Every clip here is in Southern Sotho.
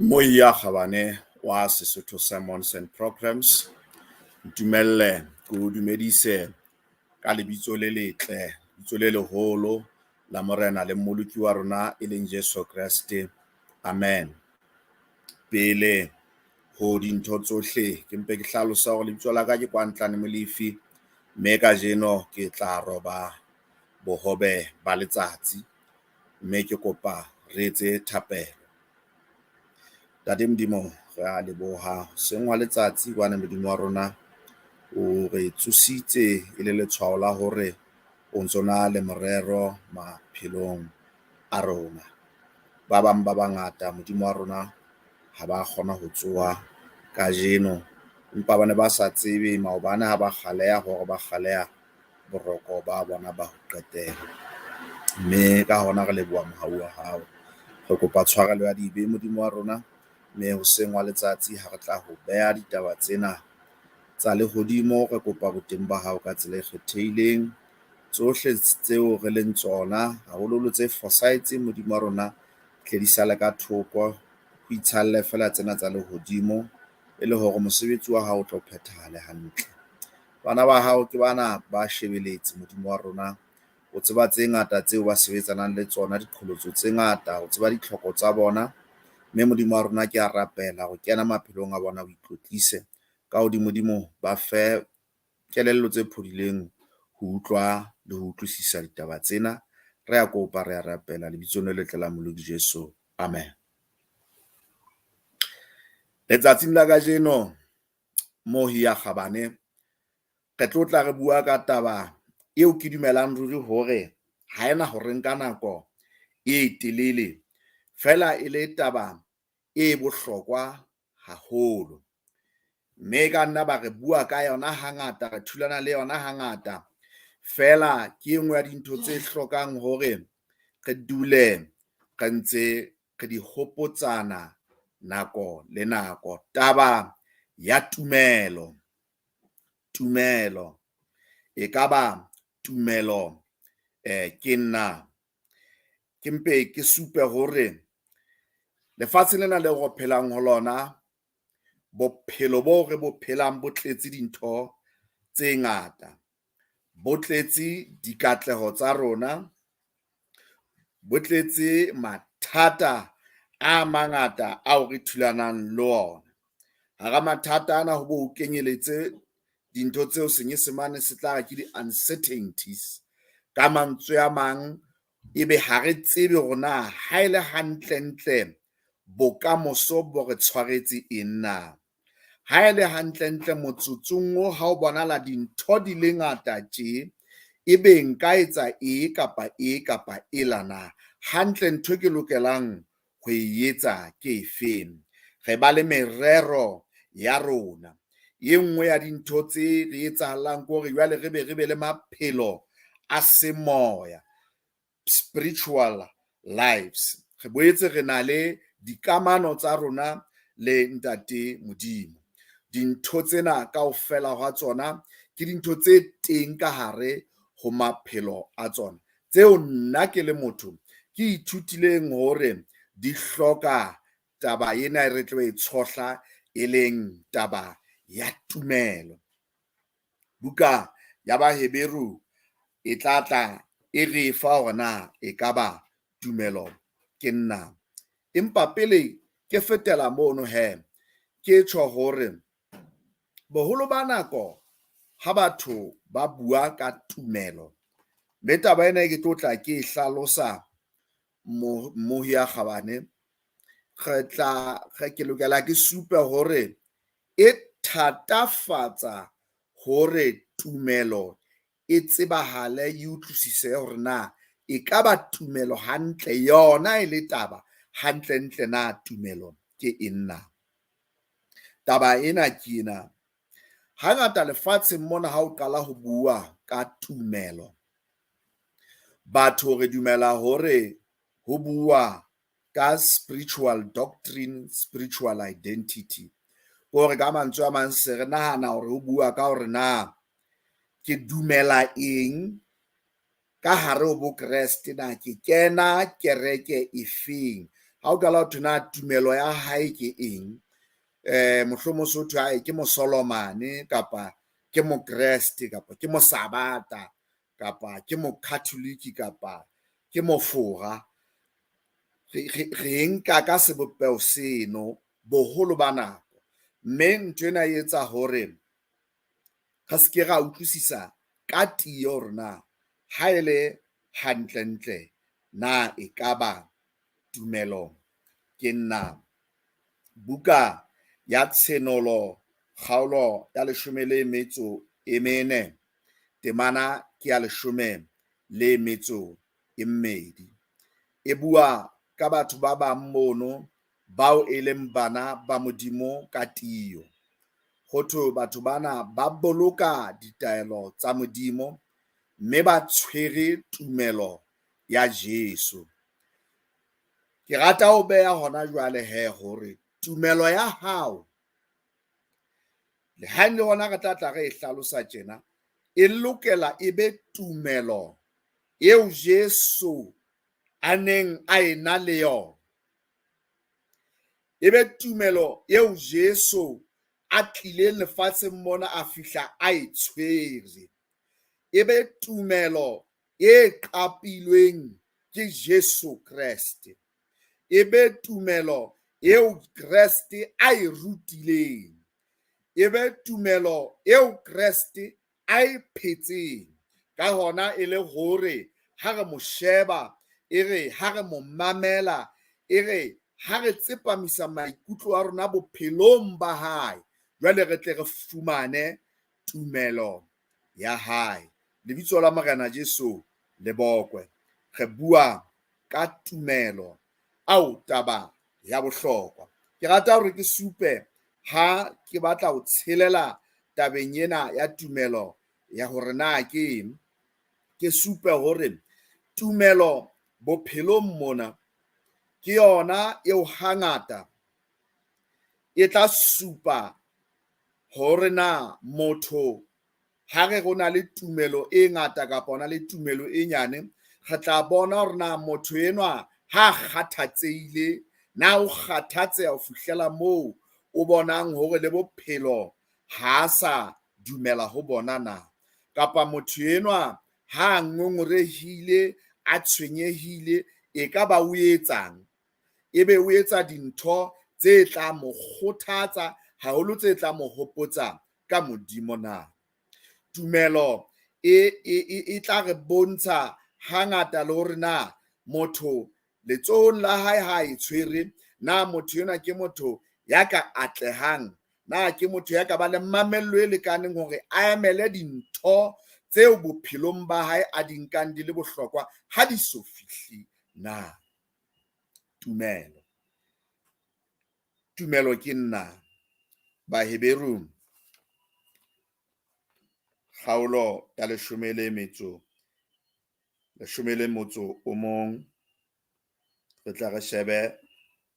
Moya kgabane wa Sesotho Sermons and Programs. Ntumelle ke o dumedise ka lebitso le letle, lebitso le leholo la Morena le Mmoloki wa rona e leng Jesu Kreste. Amen. Pele ho dintho tsohle ke mpe ke hlalosa hore lebitso la ka ke Kwantlane Molefi, mme kajeno ke tla roba bohobe ba letsatsi. Mme ke kopa re etse thapelo. Ntate Modimo, re a leboha hoseng hwa letsatsi hobane Modimo wa rona o re tsositse e le letshwao la hore o ntso na le morero maphelong a rona. Ba bang ba bangata Modimo wa rona ha ba kgona ho tsoha kajeno, empa ba ne ba sa tsebe maobane ha ba kgaleha hore ba kgaleha boroko ba bona ba ho qetela. Mme ka hona re leboha mohau wa hao, re kopa tshwarelo ya dibe Modimo wa rona. Mme hoseng hwa letsatsi ha re tla ho beha ditaba tsena tsa lehodimo, re kopa boteng ba hao ka tsela e kgethehileng. Tsohle tseo re leng tsona, haholoholo tse fosahetseng Modimo wa rona tle di sale ka thoko. Ho itshalle feela tsena tsa lehodimo e le hore mosebetsi wa hao o tlo phethahale hantle. Bana ba hao ke bana ba shebeletse Modimo wa rona, o tseba tse ngata tseo ba sebetsanang le tsona, diqholotso tse ngata, o tseba ditlhoko tsa bona. Mme Modimo wa rona ke a rapela ho kena maphelong a bona, o itlotlise ka hodimodimo. Ba fe kelello tse phodileng ho utlwa le ho utlwisisa ditaba tsena. Re a kopa, re a rapela lebitsong le letle la Mmoloki Jesu. Amen. Letsatsing la kajeno mohi ya kgabane re tlo tla re bua ka taba eo ke dumelang ruri hore ha ena ho re nka nako e telele, fela e le taba e bohlokwa haholo. Mme ka nna ba re bua ka yona hangata, re thulana le yona hangata, fela ke e nngwe ya dintho tse hlokang hore re dule re ntse re di hopotsana nako le nako. Taba ya tumelo, tumelo e ka ba tumelo ke nna ke mpe ke supe hore lefatshe lena leo re phelang ho lona, bophelo bo re bo phelang bo tletse dintho tse ngata, bo tletse dikatleho tsa rona, bo tletse mathata a mangata ao re thulanang le ona. Hara mathata ana ho bo kenyeletse dintho tseo senyesemane se tla re ke di-uncertainties. Ka mantswe a mang, ebe ha re tsebe hore na ha e le hantlentle bokamoso bo re tshwaretse eng na. Ha e le hantlentle motsotsong o ha o bonahala dintho di le ngata tje, ebe nka etsa e kapa e kapa e lana. Hantle ntho ke lokelang ho e etsa ke efeng? Re ba le merero ya rona. E nngwe ya dintho tse re etsahalang ke hore jwale re be le maphelo a semoya, spiritual lives. Re boetse re na le dikamano tsa rona le Ntate Modimo. Dintho tsena kaofela hwa tsona ke dintho tse teng ka hare ho maphelo a tsona, tseo nna ke le motho ke ithutileng hore di hloka taba ena e re tlo e tshohla, e leng taba ya tumelo. Buka ya Baheberu e tla tla e re fa hore na ekaba tumelo ke nna. Empa pele ke fetela mono he, ke tjho hore boholo ba nako ha batho ba bua ka tumelo, mme taba ena ke tlo tla ke e hlalosa mmohi ya kgabane, re tla ke lokela ke supe hore e thatafatsa hore tumelo e tsebahale, e utlwisise hore na e ka ba tumelo hantle yona e le taba hantlentle na tumelo ke eng na. Taba ena ke ena. Hangata lefatsheng mona ha o qala ho bua ka tumelo, batho re dumela hore ho bua ka spiritual doctrine, spiritual identity. Hore ka mantswe a mang se re nahana hore ho bua ka hore na ke dumela eng ka hare ho bo Kreste, na ke kena kereke efeng, Ha o qala ho thwe na tumelo ya hae ke eng, mohlomong so thwe ae ke mosolomane kapa ke mokreste kapa ke mosabata kapa ke mokatholike kapa ke mofora. Re nka ka sebopeho seno boholo ba nako, mme nthwena e etsa hore re seke ra utlwisisa ka tiyo hore na ha ele hantlentle na ekaba tumelo ke nna. Buka ya Tshenolo kgaolo ya 14, temana ke ya 12. E bua ka batho ba bang mono bao e leng bana ba Modimo ka tiyo. Ho thwe batho bana ba boloka ditaelo tsa Modimo mme ba tshwere tumelo ya Jesu. Ke rata ho beha hona jwale he hore tumelo ya hao, le ha le hona re tla tla re e hlalosa tjena, e lokela e be tumelo eo Jesu a neng a ena le yona. E be tumelo eo Jesu a tlileng lefatsheng mona a fihla a e tshwere. E be tumelo e qapilweng ke Jesu Kreste. E be tumelo eo Kreste a e rutileng. E be tumelo eo Kreste a e phetseng. Ka hona e le hore ha re mo sheba, e re ha re mo mamela, e re ha re tsepamisa maikutlo a rona bophelong ba hae, jwale re tle re fumane tumelo ya hae. Lebitso la Morena Jesu le bokwe. Re bua ka tumelo, ao taba ya bohlokwa. Ke rata hore ke supe ha ke batla ho tshelela tabeng ena ya tumelo ya hore na ke eng. Ke supe hore tumelo bophelong mona ke yona eo hangata e tla supa hore na motho ha re re o na le tumelo e ngata kapa o na le tumelo e nyane, re tla bona hore na motho enwa ha kgathatsehile, na o kgathatseha ho fihlela moo o bonang hore le bophelo ha sa dumela ho bona na, kapa motho enwa ha ngongorehile, a tshwenyehile, e ka ba o etsang? Ebe o etsa dintho tse tla mo kgothatsa haholo, tse tla mo hopotsa ka Modimo na? Tumelo e tla re bontsha hangata le hore na motho letsohong la hae ha e tshwere, na motho enwa ke motho ya ka atlehang, na ke motho ya ka ba le mamello e lekaneng hore a emele dintho tseo bophelong ba hae a di nkang di le bohlokwa ha di so fihle na. Tumelo. Tumelo ke nna. Baheberu kgaolo ya 11, re tla re shebe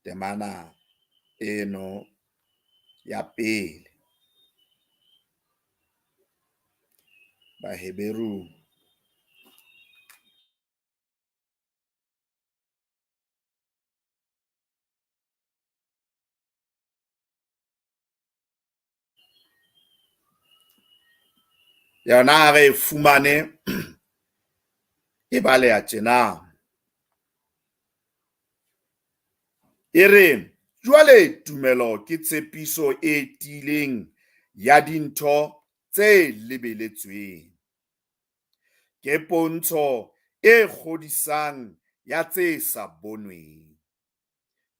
temana eno ya pele. Baheberu yona re fumane e baleha tjena. E re jwale tumelo ke tshepiso e tiileng ya dintho tse lebeletsweng, ke pontsho e kgodisang ya tse sa bonweng.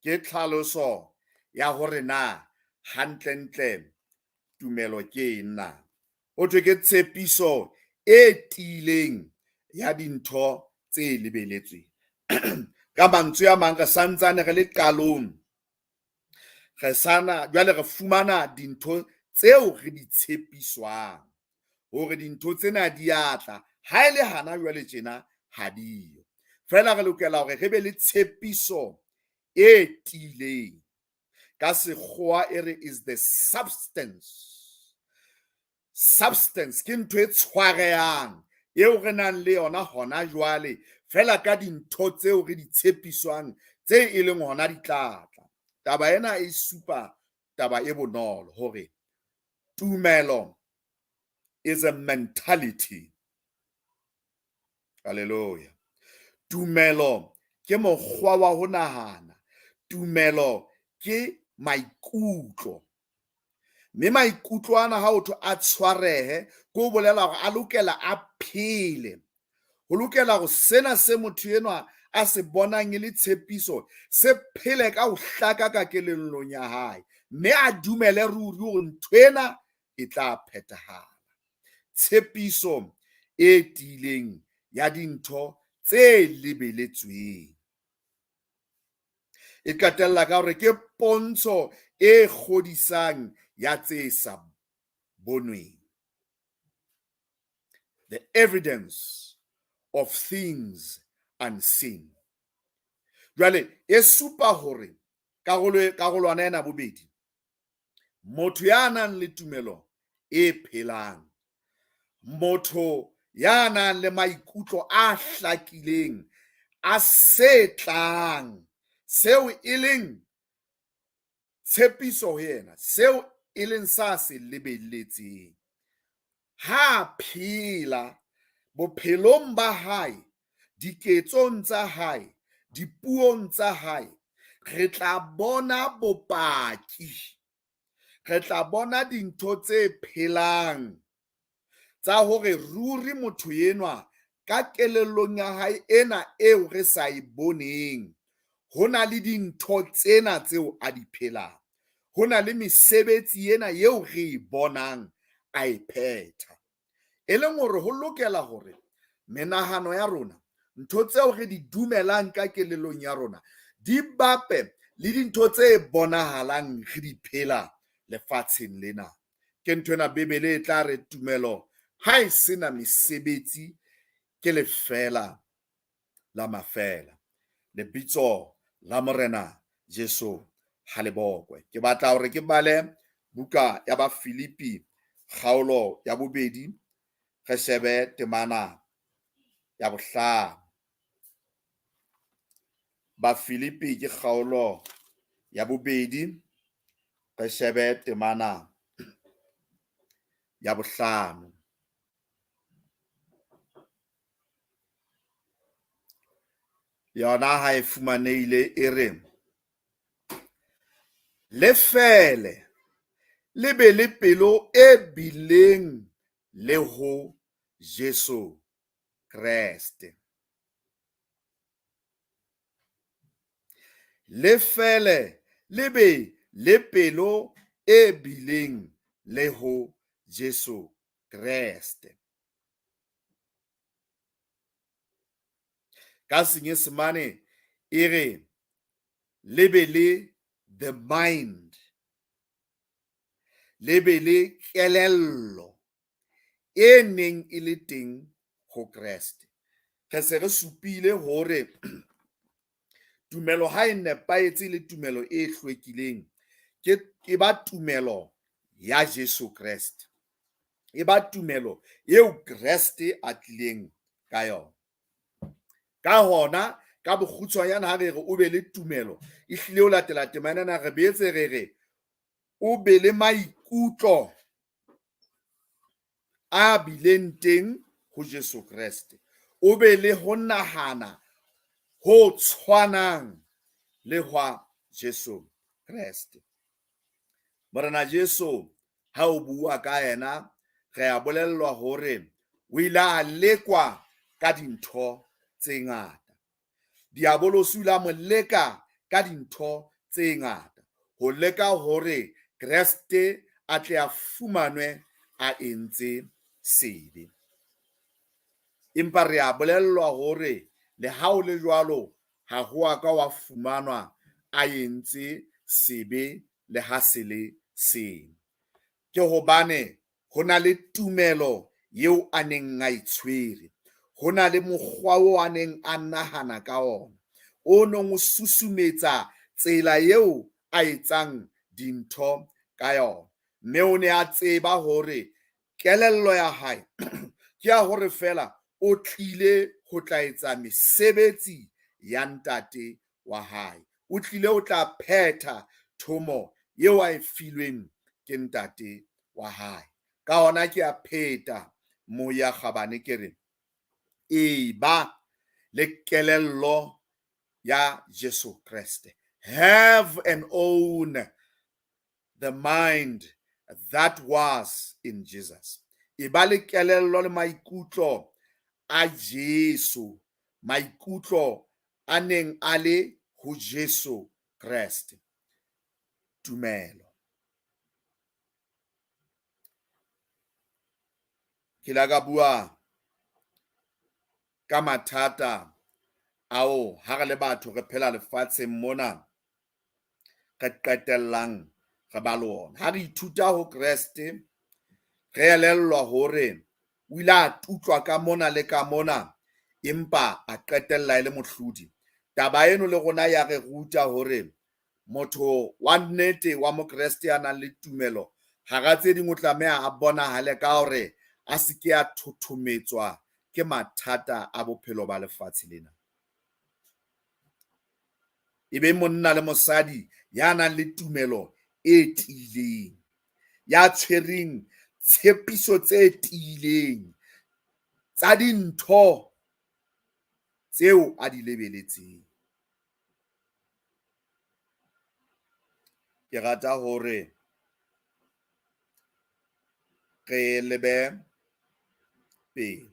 Ke tlhaloso ya hore na hantlentle tumelo ke eng na. Ho thwe ke tshepiso e tiileng ya dintho tse lebeletsweng. Ka mantswe a mang, re santsane re le qalong, re sana jwale re fumana dintho tseo re di tshepiswang hore dintho tsena di a tla. Ha e le hana jwale tjena ha diyo. Feela re lokela hore re be le tshepiso e tiileng. Ka sekgowa e re is the substance. Substance ke ntho e tshwarehang eo re nang le yona hona jwale. feela ka dintho tseo re di tshepiswang tse e leng hona di tla tla. Taba ena e supa taba e bonolo hore tumelo is a mentality. Hallelujah. Tumelo ke mokgwa wa ho nahana. Tumelo ke maikutlo. Mme maikutlo ana ha ho thwe a tshwarehe, ke ho bolela hore a lokela a phele. Ho lokela hore sena se motho enwa a se bonang e le tshepiso se phele ka ho hlaka ka kelellong ya hae, mme a dumele ruri hore ntho ena e tla phethahala. Tshepiso e tiileng ya dintho tse lebeletsweng. E qetella ka hore ke pontsho e kgodisang ya tse sa bonweng. The evidence of things unseen. Jwale e supa hore karolo karolwana ena bobedi, motho ya nang le tumelo e phelang, motho ya nang le maikutlo a hlakileng a se tlang, seo e leng tshepiso ho yena, seo e leng sa se lebelletseng, ha phela bophelong ba hae, diketsong tsa hae, dipuong tsa hae, re tla bona bopaki, re tla bona dintho tse phelang tsa hore ruri motho enwa ka kelellong ya hae ena eo re sa e boneng, ho na le dintho tsena tseo a di phelang, ho na le mesebetsi ena eo re e bonang a e phetha. E leng hore ho lokela hore menahano ya rona, ntho tseo re di dumelang ka kelellong ya rona, di bape le dintho tse bonahalang re di phela lefatsheng lena. Ke ntho ena Bibele e tla re tumelo ha e sena mesebetsi ke lefeela la mafeela. Lebitso la Morena Jesu ha le bokwe. Ke batla hore ke bale buka ya Bafilipi kgaolo ya bobedi, re shebe temana ya bohlano. Bafilipi ke kgaolo ya bobedi, re shebe temana ya bohlano. Yona ha e fumanehile e re, le fele le be le pelo e bileng le ho Jesu Kreste. Le fele le be le pelo e bileng le ho Jesu Kreste. Ka Senyesemane e re le be le the mind, le be le kelello e neng e le teng ho Kreste. Re se re supile hore tumelo ha e nepahetse le tumelo e hlwekileng ke e ba tumelo ya Jesu Kreste. E ba tumelo eo Kreste a tlileng ka yona. Ka hona, ka bokgutshwanyane ha re re o be le tumelo, e hlile o latela temana ena, re boetse re re o be le maikutlo a bileng teng ho Jesu Kreste. O be le ho nahana ho tshwanang le hwa Jesu Kreste. Morena Jesu ha o bua ka yena, re a bolellwa hore o ile a lekwa ka dintho tse ngata. Diabolosi o ile a mo leka ka dintho tse ngata, ho leka hore Kreste a tle a fumanwe a entse sebe. Empa re a bolellwa hore le ha ho le jwalo, ha ho a ka wa fumanwa a entse sebe le ha se le seng. Ke hobane ho na le tumelo eo a neng a e tshwere, ho na le mokgwa o a neng a nahana ka ona, o neng o susumetsa tsela eo a etsang dintho ka yona. Mme o ne a tseba hore kelello ya hae ke ya hore feela o tlile ho tla etsa mesebetsi ya Ntate wa hae. O tlile ho tla phetha thomo eo a e filweng ke Ntate wa hae. Ka hona ke a pheta moya kgabane ke re, eba le kelello ya Jesu Kreste. Have and own the mind that was in Jesus. Eba le kelello le maikutlo a Jesu, maikutlo a neng a le ho Jesu Kreste. Tumelo. Ke la ka bua ka mathata ao ha re le batho re phela lefatsheng mona re qetellang re ba le ona. Ha re ithuta ho Kreste, re elellwa hore o ile a tutlwa ka mona le ka mona, empa a qetella e le mohlodi. Taba eno le rona ya re ruta hore motho wa nnete wa Mokreste ya nang le tumelo hara tse ding o tlameha a bonahale ka hore a se ke a thothometswa ke mathata a bophelo ba lefatshe lena. E be monna le mosadi ya nang le tumelo e tiileng, ya tshwereng tshepiso tse tiileng tsa dintho tseo a di lebeletseng. Ke rata hore re lebe pele.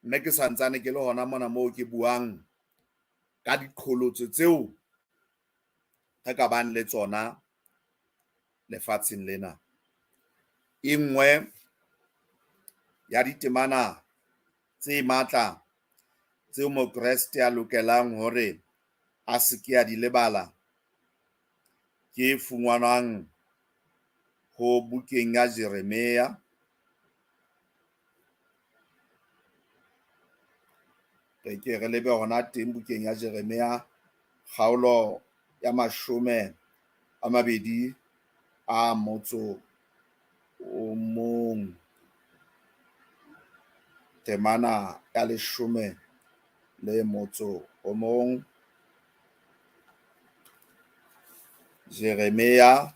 Mme ke santsane ke le hona mona moo ke buang ka diqholotso tseo re ka bang le tsona lefatsheng lena. E nngwe ya ditemana tse matla tseo Mokreste a lokelang hore a se ke a di lebala ke fumanwang ho bukeng ya Jeremia. Re ke re lebe hona teng bukeng ya Jeremia, kgaolo ya 21, temana ya 11. Jeremia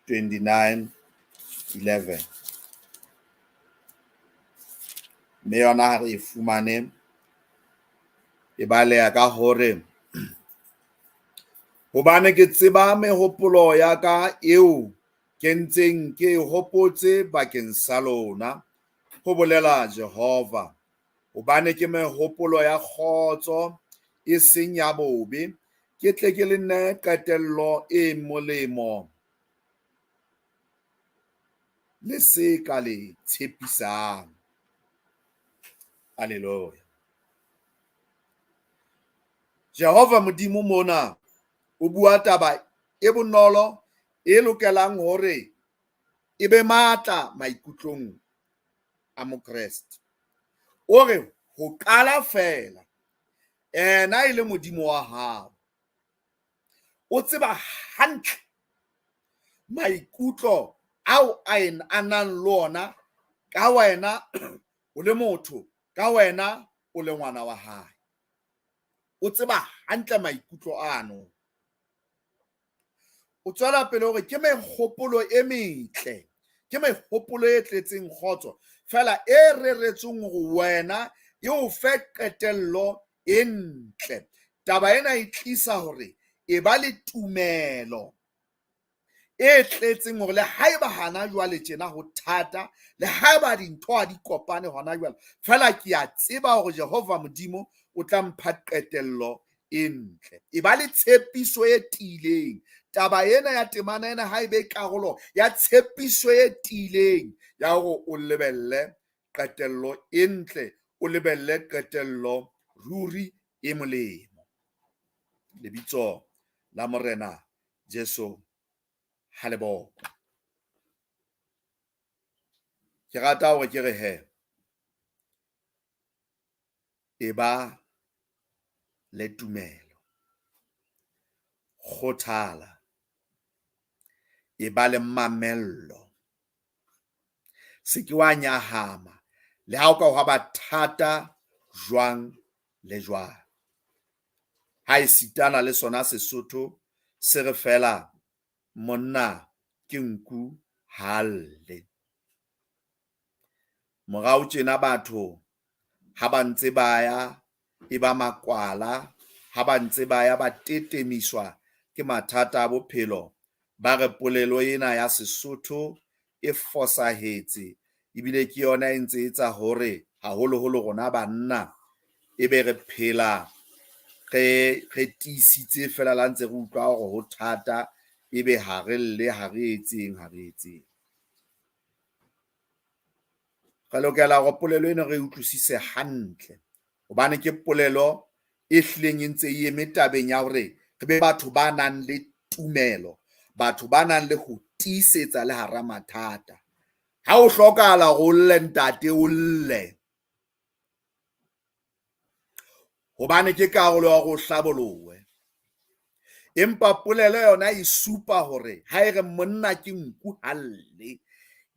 29:11. Mme yona ha re e fumane e baleha ka hore hobane ke tseba mehopolo ya ka eo ke ntseng ke e hopotse bakeng sa lona, ho bolela Jehova. Hobane ke mehopolo ya kgotso e seng ya bobe, ke tle ke le nne qetello e molemo le se ka le tshepisang. Haleluya. Jehova Modimo mona o bua taba e bonolo e lokelang hore e be matla maikutlong a Mokreste. O re ho qala fela ena e le Modimo wa hao, o tseba hantle maikutlo ao a nang le ona ka wena o le motho, ka wena o le ngwana wa hae. O tseba hantle maikutlo ano. O tswela pele hore ke mehopolo e metle, ke mehopolo e tletseng kgotso, fela e reretsweng hore wena e o fe qetello e ntle. Taba ena e tlisa hore e ba le tumelo e tletseng hore le haeba hana jwale tjena ho thata, le haeba dintho ha di kopane hona jwale, fela ke a tseba hore Jehova Modimo o tla mpha qetello e ntle. E ba le tshepiso e tiileng. Taba ena ya temana ena ha e be karolo ya tshepiso e tiileng ya hore o lebelle qetello e ntle, o lebelle qetello ruri e molemo. Lebitso la Morena Jesu ha le bokwe. Ke rata hore ke re he, e ba le tumelo, kgothala, e ba le mamello, se ke wa nyahama. Le ha o ka hwa ba thata jwang le jwang. Ha e sitana le sona Sesotho se re fela monna ke nku ha lle. Morao tjena batho ha ba ntse ba ya e ba makwala, ha ba ntse ba ya ba tetemiswa ke mathata a bophelo, ba re polelo ena ya Sesotho e fosahetse ebile ke yona e ntse etsa hore haholoholo rona banna ebe re phela re tiisitse fela le ha ntse re utlwa hore ho thata, ebe ha re lle, ha re etseng, ha re etseng. Re lokela hore polelo ena re utlwisise hantle hobane ke polelo e hlileng e ntse e eme tabeng ya hore re be batho ba nang le tumelo, batho ba nang le ho tiisetsa le hara mathata. Ha o hlokahala hore o lle ntate, o lle hobane ke karolo ya hore o hlabolohe. Empa polelo yona e supa hore ha e re monna ke nku ha lle,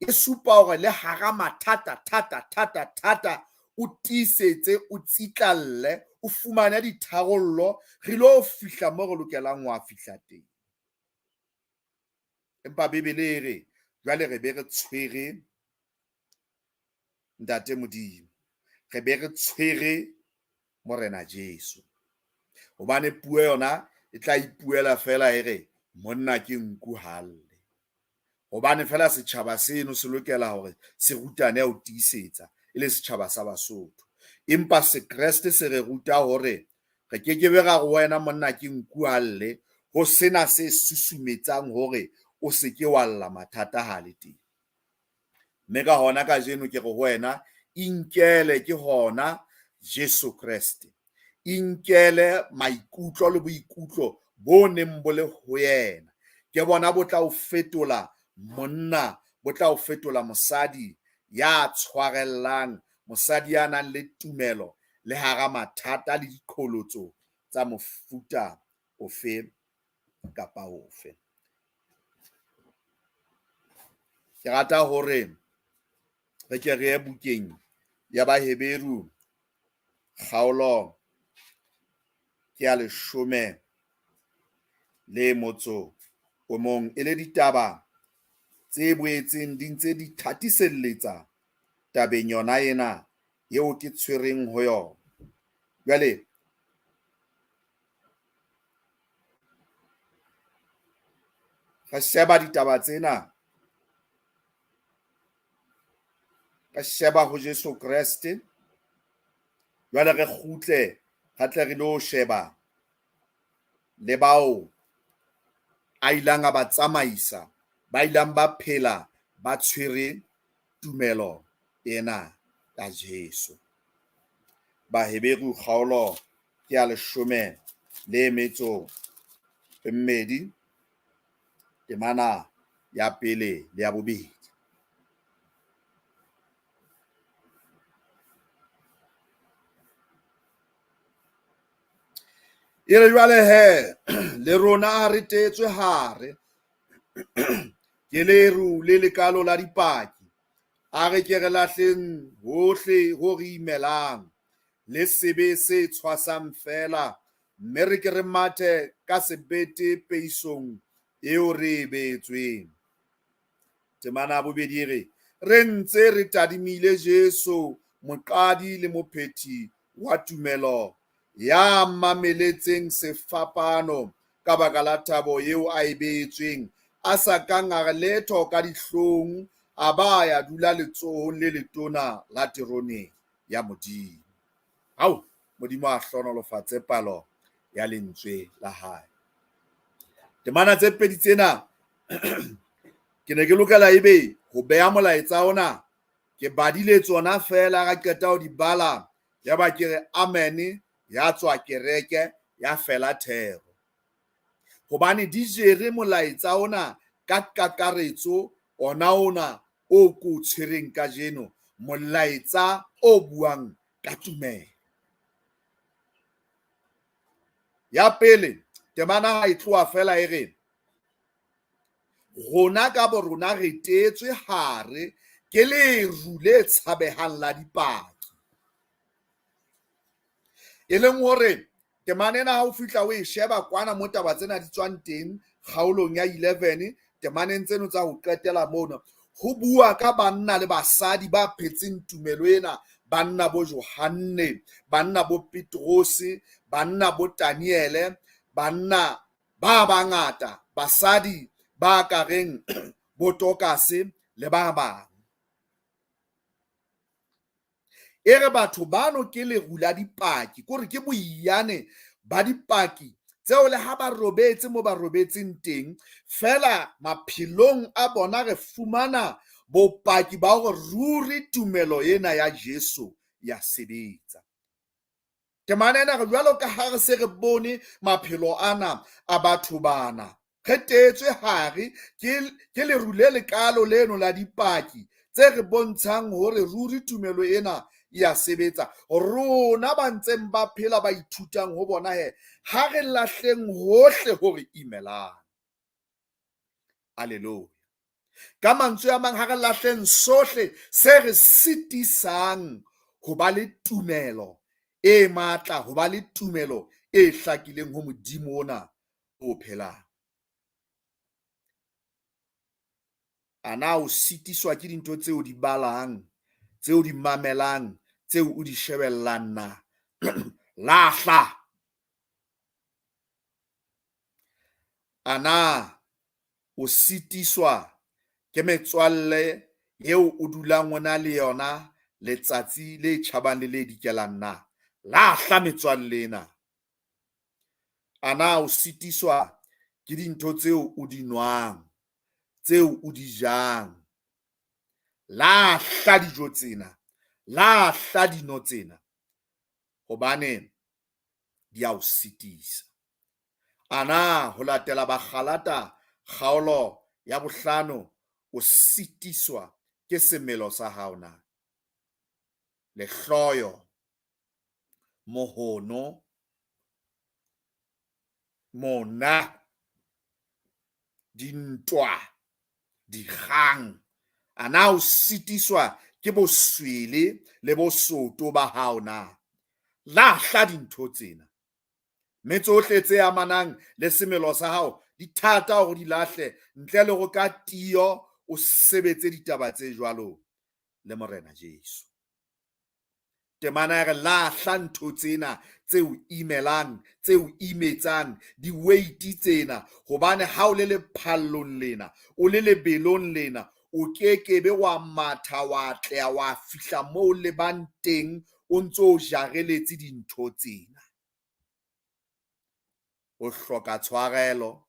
e supa hore le hara mathata thata thata thata o tiisetse, o tsitlalle, o fumane ditharollo, re lo fihla mo re lokelang ho fihla teng. Empa Bibele e re jwale re be re tshwere Ntate Modimo, re be re tshwere Morena Jesu. Hobane puo yona e tla ipuela fela e re monna ke nku ha lle. Hobane fela setjhaba seno se lokela hore se rutane ho tiisetsa e le setjhaba sa Basotho. Empa Sekreste se re ruta hore re ke ke be ra re wena monna ke nku ha lle, ho sena se susumetsang hore o se ke wa lla mathata ha le teng. Mme ka hona kajeno ke re ho wena, inkele ke hona Jesu Kreste. Inkele maikutlo le boikutlo bo neng bo le ho yena. Ke bona bo tla o fetola monna, bo tla o fetola mosadi ya tshwarellang, mosadi ya nang le tumelo le hara mathata le diqholotso tsa mofuta ofe kapa ofe. Ke rata hore re ke re ye bukeng ya Baheberu kgaolo ke ya 11 e le ditaba tse boetseng di ntse di thatiselletsa tabeng yona ena eo ke tshwereng ho yona. Jwale re sheba ditaba tsena, re sheba ho Jesu Kreste. Jwale re kgutle re tle re lo sheba le bao a ilang a ba tsamaisa, ba ilang ba phela ba tshwere tumelo ena ya Jesu. Baheberu kgaolo ke ya 12 temana ya 1 le ya 2. E re jwale he le rona ha re teetswe hare ke leru le lekalo la dipaki, a re ke re lahleng hohle ho re imelang le sebe se tshwasang fela, mme re ke re mathe ka sebete peisong eo re e beetsweng. Temana ya 2 e re, re ntse re tadimile Jesu, moqadi le mophethi wa tumelo, ya mameletseng sefapano ka baka la thabo eo a e beetsweng, a sa kang a re letho ka dihlong, a ba ya dula letsohong le letona la terone ya Modimo. Hao, Modimo a hlohonolofatse palo ya lentswe la hae. Temana tse pedi tsena ke ne ke lokela ebe ho beha molaetsa ona, ke badile tsona fela, ra qeta ho di bala, ya ba ke re amen, ya tswa kereke, ya fela thero. Hobane di jere molaetsa ona ka kakaretso, ona ona o ko tshwereng kajeno, molaetsa o buang ka tumelo. Ya pele, temana ha e tloha fela e re, rona ka bo rona re teetswe hare Ke leru le tshabehang la dipaki. E leng hore temana ena ha o fihla o e sheba kwana mo taba tsena di tswang teng kgaolong ya 11 temaneng tseno tsa ho qetela mono, ho bua ka banna le basadi ba phetseng tumelo ena, banna bo Johanne, banna bo Petrose, banna bo Daniele, banna ba bangata, basadi ba ka reng bo Tokase le ba bang. E re batho bano ke leru la dipaki, kore ke boiyane ba dipaki tseo le ha ba robetse mo ba robetseng teng, fela maphelong a bona re fumana bopaki ba hore ruri tumelo ena ya Jesu ya sebetsa. Temana ena re jwalo ka ha re se re bone maphelo ana a batho bana, re teetswe hare ke leru le lekalo leno la dipaki tse re bontshang hore ruri tumelo ena ya sebetsa. Rona ba ntseng ba phela ba ithutang ho bona he, ha re lahleng hohle hore imelang. Alleluia. Ka mantswe a mang, ha re lahleng sohle se re sitisang ho ba le tumelo e matla, ho ba le tumelo e hlakileng ho Modimo ona o phelang. A na o sitiswa ke dintho tseo di balang, tseo di mamelang, tseo o di shebellang na? Lahla. A na o sitiswa ke metswalle eo o dulang o na le yona letsatsi le tjhabang le le dikelang na? Lahla metswalle ena. A na o sitiswa ke dintho tseo o di nwang, tseo o di jang? Lahla dijo tsena, lahla dino tsena, hobane di a o sitisa. A na ho latela Bagalata kgaolo ya bohlano o sitiswa ke semelo sa hao na? Lehloyo, mohono, mona, dintwa, dikgang. A na o sitiswa ke boswele le bosoto ba hao na? Lahla dintho tsena. Mme tsohle tse amanang le semelo sa hao di thata hore di lahle ntle le hore ka tiyo o sebetse ditaba tse jwalo le Morena Jesu. Temana ya re lahla ntho tsena tse o imelang, tse o imetsang, di-weight tsena, hobane ha o le lephallong lena, o le lebelong lena, o kekebe wa matha, wa atleha, wa fihla moo o lebang teng, o ntso o jareletse dintho tsena. O hloka tshwarelo,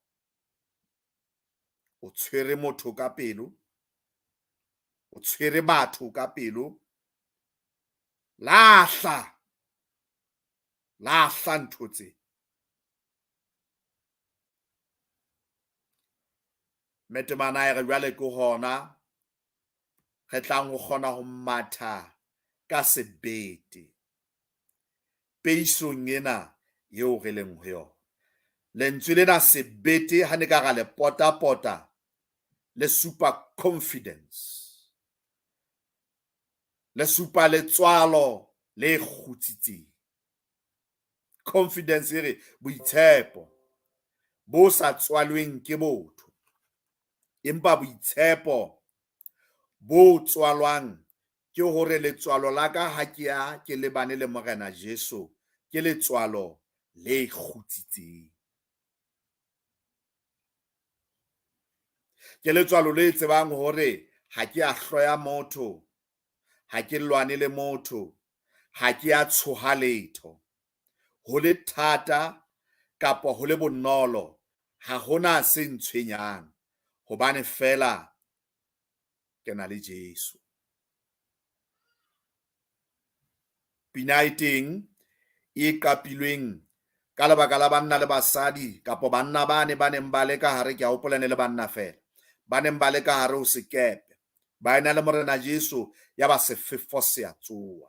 o tshwere motho ka pelo, o tshwere batho ka pelo. Lahla, lahla ntho tse. Mme temana e re jwale ke hona re tlang ho kgona ho matha ka sebete peisong ena eo re leng ho yona. Lentswe lena sebete ha ne ka ra le potapota le supa confidence, le supa letswalo le kgutsitseng. Confidence e re boitshepo bo sa tswalweng ke botho, empa boitshepo bo tswalwang ke hore letswalo la ka ha ke ya ke lebane le Morena Jesu ke letswalo le kgutsitseng. Ke letswalo le tsebang hore ha ke a hloya motho, ha ke lwane le motho, ha ke a tshoha letho. Ho le thata kapa ho le bonolo, ha hona se ntshwenyang, hobane fela ke na le Jesu. Pina e teng e qapilweng ka lebaka la banna le basadi kapa banna bane ba neng ba le ka hare, ke a hopola ne le banna fela, ba neng ba le ka hare ho sekepe, ba ena le Morena Jesu, ya ba sefefo se a tsoha.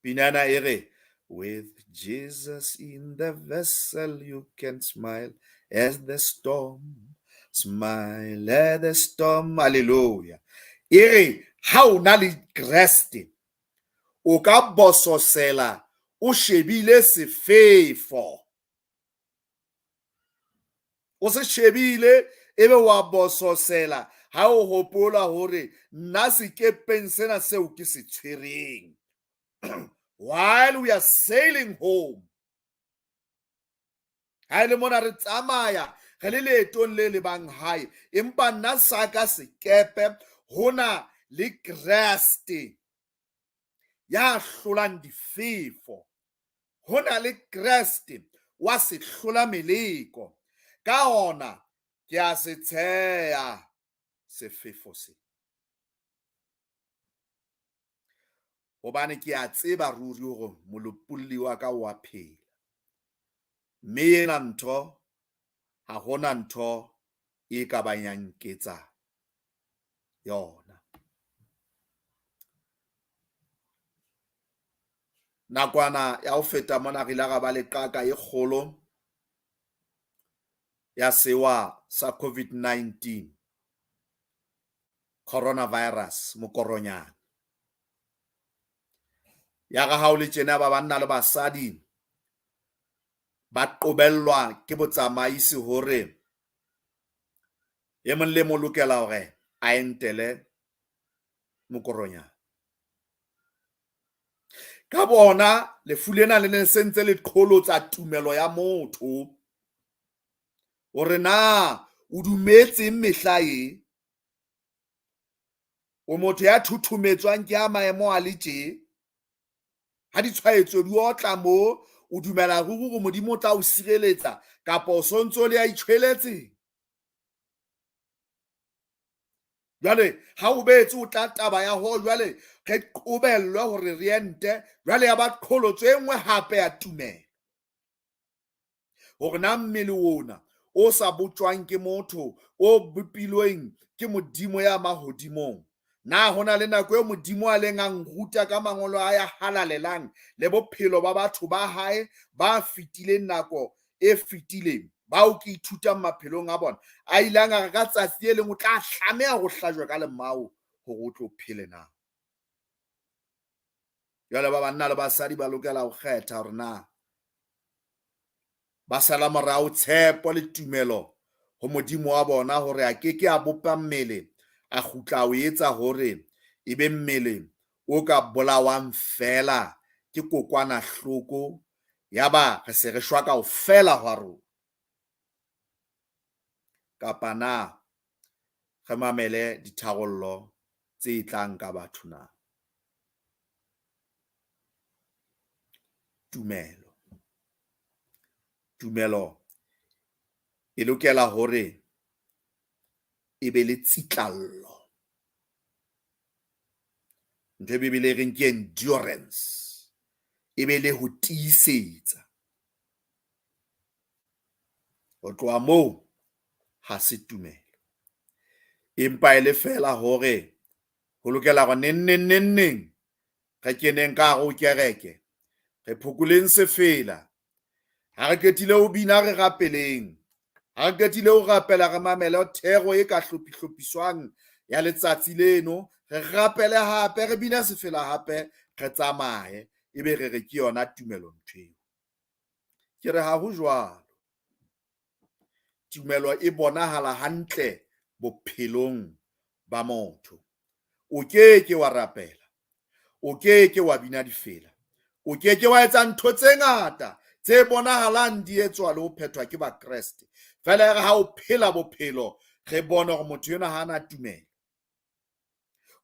Pina ena e re, with Jesus in the vessel you can smile as the storm. Smile at the storm. Hallelujah. E re ha o na le Kreste o ka bososela o shebile sefefo. O se shebile ebe wa bososela ha o hopola hore nna sekepeng sena seo ke se tshwereng. While we are sailing home, ha e le mona re tsamaya re le leetong le lebang hae, empa nna sa ka sekepe hona le Kreste ya hlolang difefo, hona le Kreste wa se hlola meleko. Ka ona ke a se tsheya sefefo se, hobane ke a tseba ruri hore molopolli wa ka o a phela. Mme ena ntho ha hona ntho e ka bang ya nketsa yona. Nakwana ya ho feta mona re ile ra ba le qaka e kgolo ya sewa sa COVID-19, coronavirus, mokoronyana. Ya re ha o le tjena ba banna le basadi ba qobellwa ke botsamaisi hore e mong le mong lokela hore a entele mokoronyana. Ka bona lefu lena le ne se ntse le qholotsa tumelo ya motho hore na o dumetseng mehla e, o motho ya thuthumetswang ke a maemo a le tje, ha ditshwaetso di otla mo, o dumela ruri hore Modimo o tla o sireletsa kapa o sontso le ya itjhweletseng. Jwale ha o betse o tla taba ya ho jwale re qobellwe hore re ente, jwale ya ba qholotso e nngwe hape ya tumelo hore na mmele ona o sa botjwang ke motho, o bopilweng ke Modimo ya mahodimong, na hona le nako eo Modimo a leng a nruta ka mangolo a ya halalelang le bophelo ba batho ba hae ba fetileng nako e fetileng, bao ke ithutang maphelong a bona, a ileng a re ka tsatsi le leng o tla tlameha ho hlajwa ka lemao hore o tlo phele na. Jwale ba banna le basadi ba lokela ho kgetha hore na ba sala morao tshepo le tumelo ho Modimo wa bona hore a ke ke a bopa mmele a kgutla o etsa hore e be mmele o ka bolawang fela ke kokwanahloko, yaba re se re shwa kaofela hwa rona. Kapa na re mamele ditharollo tse tlang ka batho na? Tumelo. Tumelo e lokela hore e be le tsitlallo. Ntho e Bibele e reng ke endurance, e be le ho tiisetsa. Ho tloha moo ha se tumelo, empa e le fela hore ho lokela hore neng neng neng neng re keneng ka hare ho kereke, re phokoleng sefela. Ha re qetile ho bina re rapeleng, ha re qetile ho rapela re mamele thero e ka hlophihlophiswang ya letsatsi leno, re rapele hape, re bina sefela hape, re tsamaye, ebe re re ke yona tumelo ntho eo. Ke re ha ho jwalo. Tumelo e bonahala hantle bophelong ba motho. O ke ke wa rapela, o ke ke wa bina difela, o ke ke wa etsa ntho tse ngata tse bonahalang di etswa le ho phethwa ke Bakreste. Fela re ha o phela bophelo re bone hore motho enwa ha ana tumelo.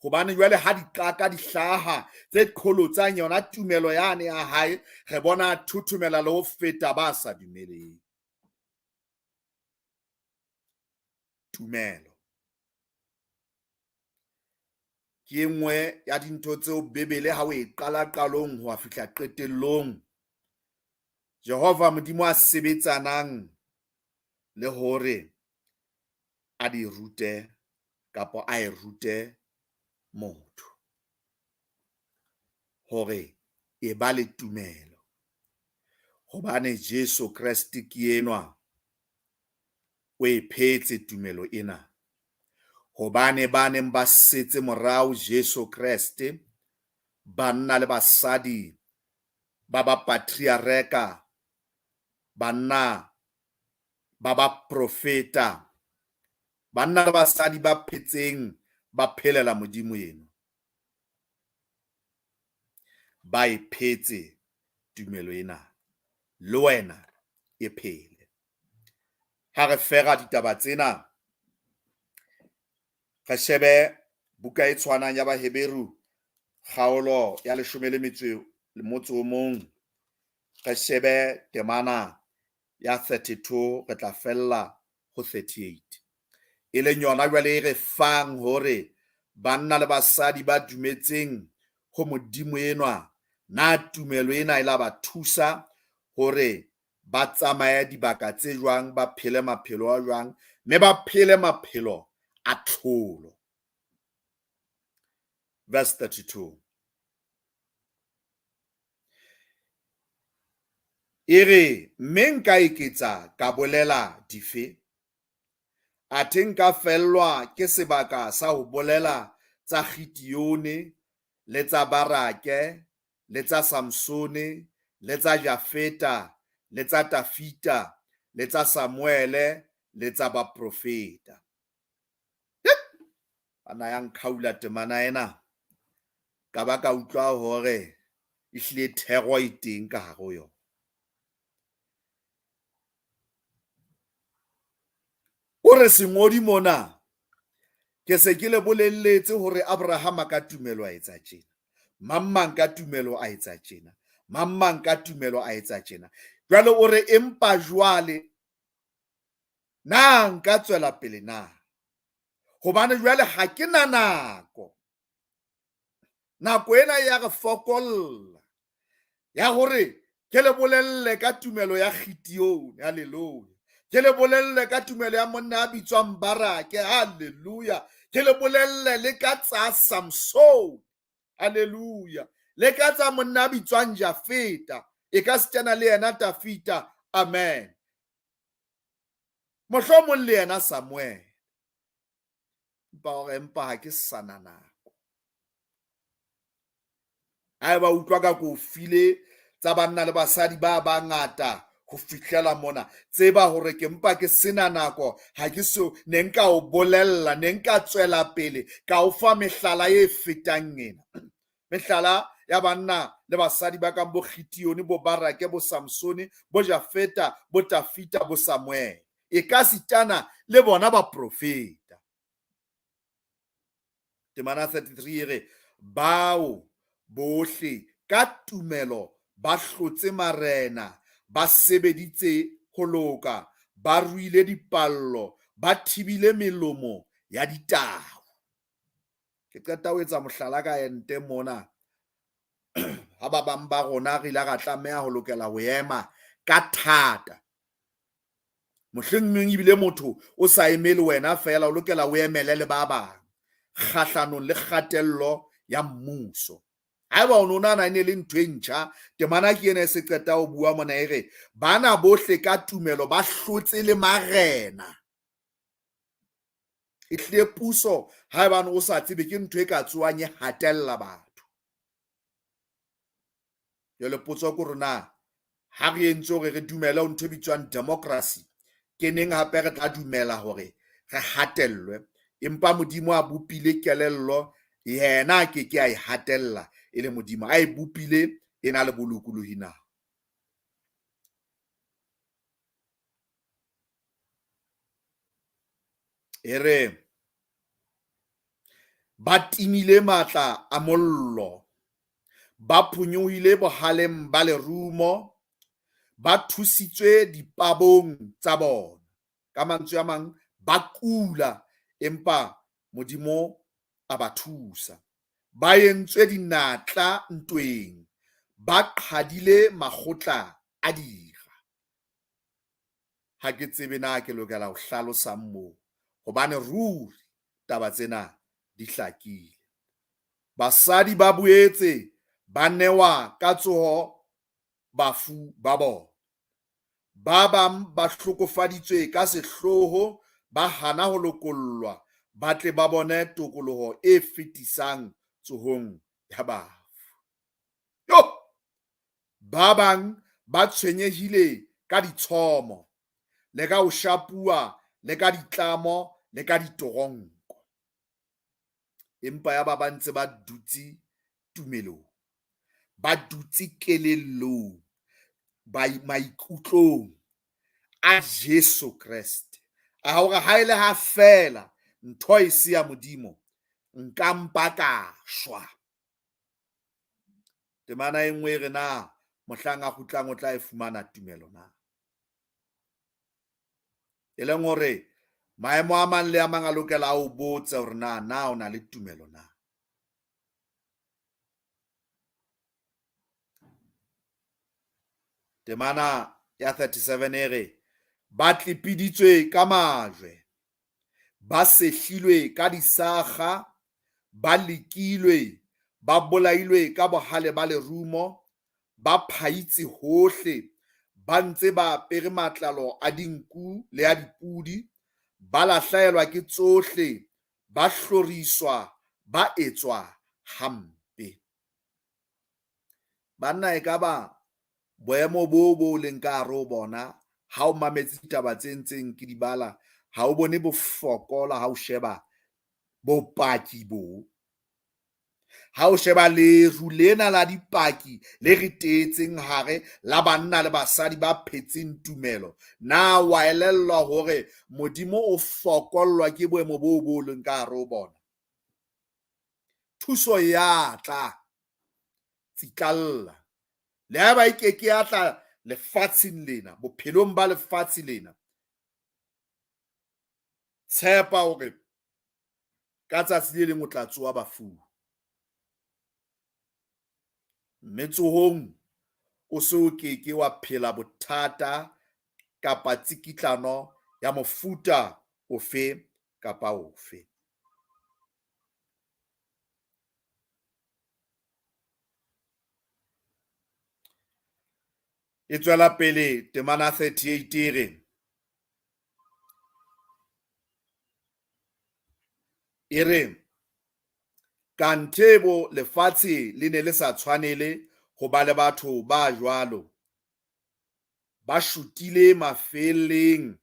Hobane jwale ha diqaka di hlaha tse qholotsang yona tumelo yane ya hae, re bona thothomela le ho feta ba sa dumeleng. Tumelo ke e nngwe ya dintho tseo Bibele ha o e qala qalong ho fihla qetellong, Jehova Modimo a sebetsanang le hore a di rute kapa a e rute motho hore e ba le tumelo. Hobane Jesu Kreste ke enwa O e phetse tumelo ena. Hobane ba neng ba setse morao Jesu Kreste, banna le basadi ba bapatriareka, banna ba baprofeta, banna le basadi ba phetseng ba phelela Modimo eno, ba e phetse tumelo ena. Le wena e phele. Ha re fera ditaba tsena, re shebe buka e tshwanang ya Baheberu, kgaolo ya leshome le metso motso o mong, re shebe temana ya 32, re tla fella ho 38, e leng yona jwale e re fang hore banna le basadi ba dumetseng ho Modimo enwa, na tumelo ena e la ba thusa hore ba tsamaye dibaka tse jwang, ba phele maphelo a jwang, mme ba phele maphelo a tlholo. Verse 32 e re, mme nka eketsa ka bolela dife? Athe nka fellwa ke sebaka sa ho bolela tsa Gideone le tsa Barake le tsa Samsone le tsa Jafeta le tsa Tafita le tsa Samuele le tsa baprofeta. Ana ya nkhaula temana ena, ka ba ka utlwa hore ehlile thero e teng ka hare ho yona. O re sengodi mona, ke se ke le bolelletse hore Abrahama ka tumelo a etsa tjena, mang mang ka tumelo a etsa tjena, mang mang ka tumelo a etsa tjena. Jwale o re empa jwale na nka tswela pele na? Hobane jwale ha ke na nako. Nako ena ya re fokolla ya hore ke le bolelle ka tumelo ya Gideone, haleluya. Ke le bolelle ka tumelo ya monna ya bitswang Barake, haleluya. Ke le bolelle le ka tsa Samsone, haleluya. Le ka tsa monna ya bitswang Jafeta, e ka sitana le yena Tafita, amen. Mohlomong le yena Samuel. Empa hore empa ha ke sana nako. Haeba utlwa ka ko file tsa banna le basadi ba bangata ho fihlela mona, tseba hore ke mpa ke sena nako, ha ke so ne nka o bolella, ne nka tswela pele ka o fa mehlala e fetang ena. Mehlala ya banna le basadi ba kang bo Gideone, bo Barake, bo Samsone, bo Jafeta, bo Tafita, bo Samuel, e ka sitana le bona baprofeta. Temana 33 e re, bao bohle ka tumelo ba hlotse marena, ba sebeditse ho loka, ba ruile dipallo, ba thibile melomo ya ditau. Ke qeta ho etsa mohlala ka ente mona. Ha ba bang ba rona re ile ra tlameha ho lokela ho ema ka thata. Mohleng mong ebile motho o sa emele wena fela, o lokela o emele le ba bang kgahlanong le kgatello ya mmuso. Haeba o no nahana e ne le ntho e ntjha, temana ke ena e se qeta ho bua mona e re, bana bohle ka tumelo ba hlotse le marena. Ehlile puso haebane o sa tsebe ke ntho e ka tsoang e hatella batho. Jwale potso ke hore na ha re entse hore re dumele ho ntho e bitswang democracy, ke neng hape re tla dumela hore re hatellwe? Empa Modimo a bopile kelello, yena a ke ke a e hatella e le Modimo, a e bopile e na le bolokolohi na? E re ba timile matla a mollo, ba phonyohile bohaleng ba lerumo, ba thusitswe dipabong tsa bona. Ka mantswe a mang, ba kula empa Modimo a ba thusa. Ba entswe dinatla ntweng, ba qhadile makgotla a dira. Ha ke tsebe na ke lokela ho hlalosang moo, hobane ruri taba tsena di hlakile. Basadi ba boetse ba newa ka tsoho bafu ba bona. Ba bang ba hlokofaditswe ka sehloho, ba hana ho lokollwa, ba tle ba bone tokoloho e fetisang tsohong ya bafu. Yo! Ba bang ba tshwenyehile ka ditshomo, le ka ho shapuwa, le ka ditlamo, le ka diteronko. Empa yaba ba ntse ba dutse tumelong, ba dutse kelellong, maikutlong a Jesu Kreste. A hore ha e le ha feela ntho e se ya Modimo, nka mpa ka shwa. Temana e nngwe e re na mohlang a kgutlang o tla e fumana tumelo na? E leng hore maemo a mang le a mang a lokela a o botse hore na na o na le tumelo na. Temana ya 37 e re ba tlepeditswe ka majwe, ba sehlilwe ka disakga, ba lekilwe, ba bolailwe ka bohale ba lerumo, ba phaitse hohle, ba ntse ba apere matlalo a dinku le a dipodi, ba lahlehelwa ke tsohle, ba hloriswa, ba etswa hampe. Banna e ka ba boemo bo bo leng ka hare ho bona ha o mametse ditaba tse ntseng ke di bala, ha o bone bofokola ha o sheba bopaki bo. Ha o sheba leru lena la dipaki le re teetseng hare la banna le basadi ba phetseng tumelo, na wa elellwa hore Modimo o fokollwa ke boemo boo bo leng ka hare ho bona? Thuso ya tla tsitlalla. Le haeba e ke ke ya tla lefatsheng lena, bophelong ba lefatshe lena, tshepa hore ka tsatsi le leng o tla tsoha bafung. Mme tsohong o se o ke ke wa phela bothata kapa tsikitlano ya mofuta ofe kapa ofe. E tswela pele temana 38 e re, e re kanthe bo lefatshe le ne le sa tshwanele ho ba le batho ba jwalo, ba shutile mafeelleng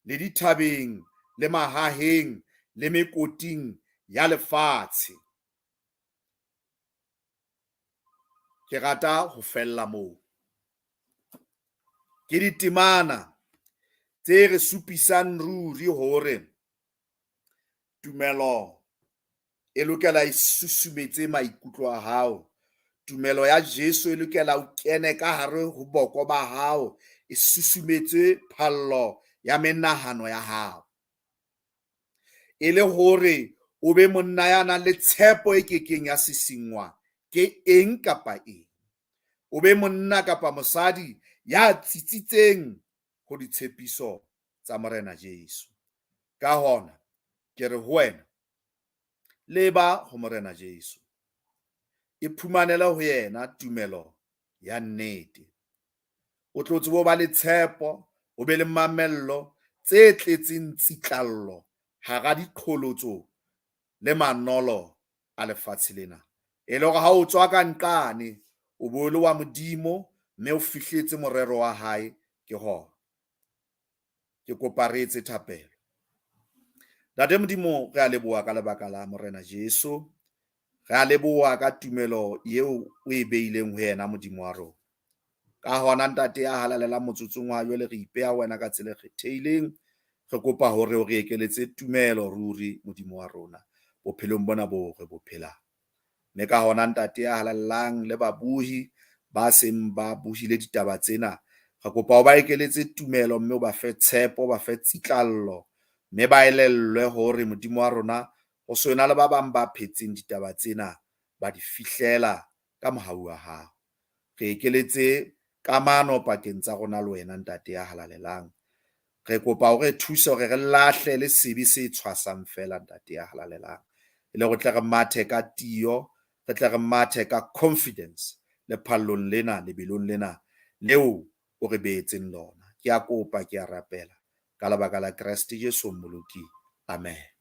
le dithabeng le mahaheng le mekoting ya lefatshe. Ke rata ho fella moo. Ke ditemana tse re supisang ruri hore tumelo e lokela e susumetse maikutlo a hao. Tumelo ya Jesu e lokela o kene ka hare ho boko ba hao, e susumetse phallo ya menahano ya hao. E le hore o be monna ya nang le tshepo e kekeng ya sisingwa ke eng kapa eng. O be monna kapa mosadi ya tsitsitseng ho ditshepiso tsa Morena Jesu. Ka hona ke re ho wena, leba ho Morena Jesu. Iphumanele ho yena tumelo ya nnete. O tlo tsebe ho ba le tshepo, o be le mamello tse tletseng tsitlallo hara diqholotso le manolo a lefatshe lena. E le hore ha o tswa ka nqane, o bo le wa Modimo mme o fihletse morero wa hae ke hona. Ke kopa re etse thapelo. Ntate Modimo, re a leboha ka lebaka la Morena Jesu. Re a leboha ka tumelo eo o e beileng ho yena Modimo wa rona. Ka hona Ntate ya halalelang motsotsong wa jwale re ipeha wena ka tsela e kgethehileng. Re kopa hore o re ekeletse tumelo ruri Modimo wa rona bophelong bona bo re bo phelang. Mme ka hona Ntate ya halalelang le babohi ba seng ba bohile ditaba tsena, re kopa o ba ekeletse tumelo mme o ba fe tshepo, o ba fe tsitlallo, mme ba elellwe hore Modimo wa rona o so na le ba bang ba phetseng ditaba tsena ba di fihlela ka mohau wa hao. Re ekeletse kamano pakeng tsa rona le wena Ntate ya halalelang. Re kopa hore thuse hore re lahle le sebe se tshwasang feela Ntate ya halalelang. E le hore tle re mathe ka tiyo, re tle re mathe ka confidence le phallong lena, lebelong lena leo o re beetseng lona. Ke a kopa, ke a rapela, ka lebaka la Kreste Jesu Mmoloki. Amen.